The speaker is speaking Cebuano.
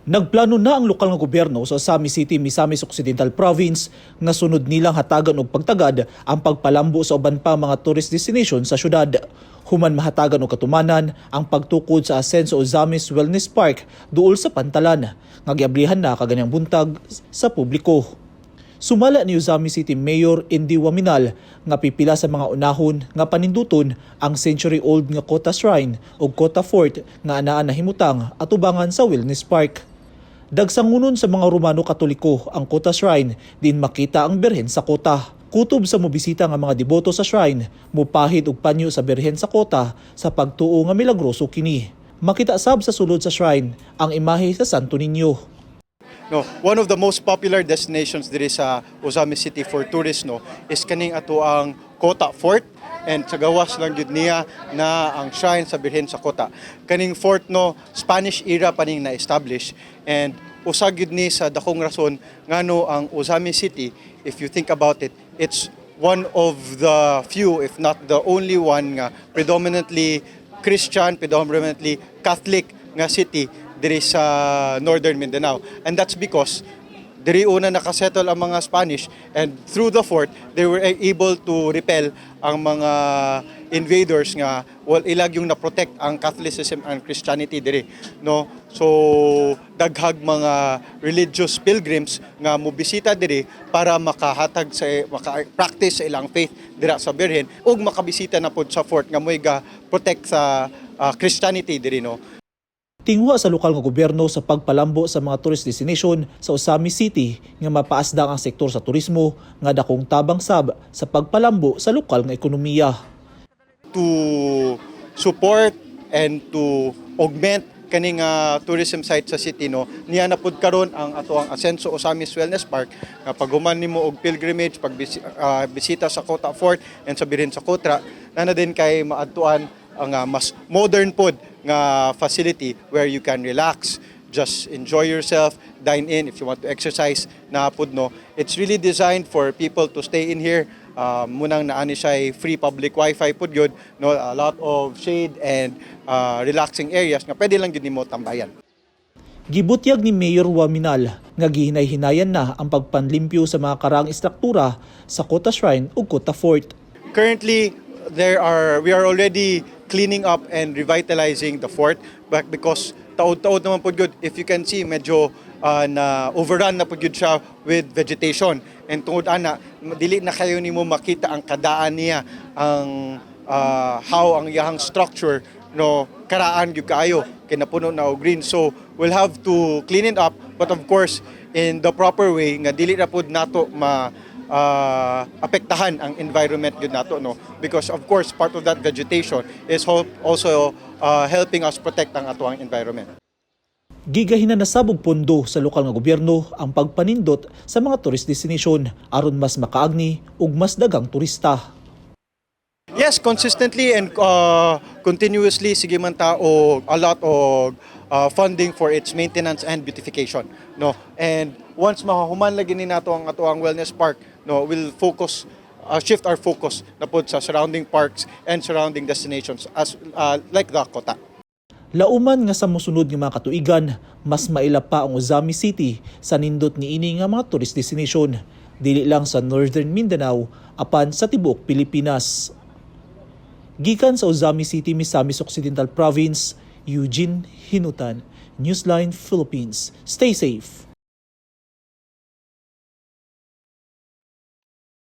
Nagplano na ang lokal nga gobyerno sa Ozamiz City, Misamis Occidental Province nga sunod nilang hatagan og pagtagad ang pagpalambo sa uban pa mga tourist destination sa syudad. Human mahatagan og katumanan ang pagtukod sa Asenso Ozamiz Wellness Park duol sa pantalan nga giablihan na kaganyang buntag sa publiko. Sumala ni Ozamiz City Mayor Indy Oaminal nga pipila sa mga unahon nga paninduton ang century-old nga Kota Shrine ug Kota Fort nga anaa nahimutang atubangan sa Wellness Park. Dagsangunon sa mga Romano Katoliko ang Kota Shrine din makita ang Birhen sa Kota. Kutob sa mobisita nga mga deboto sa shrine, mupahid og panyo sa Birhen sa Kota sa pagtuo nga milagroso kini. Makita sab sa sulod sa shrine ang imahe sa Santo Niño. No, one of the most popular destinations diri sa Ozamiz City for tourists, no, is kaning ato ang Kota Fort, and sa gawas lang gyud niya na ang shrine sa Birhen sa Kota. Kaning fort, no, Spanish era pa ning na-establish and usa gyud ni sa dakong rason ngano ang Ozamiz City, if you think about it, it's one of the few, if not the only one, nga predominantly Christian, predominantly Catholic nga city diri sa Northern Mindanao. And that's because diri una nakasettle ang mga Spanish, and through the fort they were able to repel ang mga invaders nga, well, ila gyung na-protect ang Catholicism and Christianity diri, no? So daghag mga religious pilgrims nga mobisita diri para makahatag sa maka-practice sa ilang faith dira sa Birhen ug makabisita na pod sa fort nga mo'y ga protect sa Christianity diri, no? Tinguha sa lokal nga gobyerno sa pagpalambo sa mga tourist destination sa Ozamiz City nga mapaasdang ang sektor sa turismo nga dakong tabang sab sa pagpalambo sa lokal nga ekonomiya. To support and to augment kaning tourism site sa city, no, niya na pud karon ang ato ang Asenso Ozamiz Wellness Park nga paghuman nimo og pilgrimage, pag bisita sa Kota Fort and sa Birhen sa Kota, na din kay maadtuan ang mas modern pod nga facility where you can relax, just enjoy yourself, dine in if you want to exercise na pud, no? It's really designed for people to stay in here. Munang naani siya free public wifi pud gyud, no, a lot of shade and relaxing areas nga pwede lang gyud nimo tambayan. Gibutyag ni Mayor Oaminal nga gihinay-hinayan na ang pagpanlimpyo sa mga karaang istruktura sa Kota Shrine ug Kota Fort. Currently, there are we are already cleaning up and revitalizing the fort, but because taod-taod naman pud gyud, if you can see, medyo na overrun na pud gyud siya with vegetation, and tungod ana dili na kayo nimo makita ang kadaan niya, ang how ang iyahang structure, no, karaan gyud kaayo kay napuno na og green. So we'll have to clean it up, but of course in the proper way nga dili ra pud nato ma apektahan ang environment gyud nato, no, because of course part of that vegetation is also helping us protect ang atoang environment. Gigahinan na sab og pondo sa lokal nga gobyerno ang pagpanindot sa mga tourist destination aron mas makaagni ug mas dagang turista. Yes, consistently and continuously sige man ta og a lot of funding for its maintenance and beautification, no? And once mahuman lagi ni nato ang atoang wellness park, no, we'll focus shift our focus na pod sa surrounding parks and surrounding destinations as like the Kota. Lauman nga sa mosunod nga mga katuigan, mas maila pa ang Ozamiz City sa nindot niini nga mga tourist destination, dili lang sa Northern Mindanao apan sa tibuok Pilipinas. Gikan sa Ozamiz City, Misamis Occidental Province, Eugene Hinutan, Newsline Philippines. Stay safe.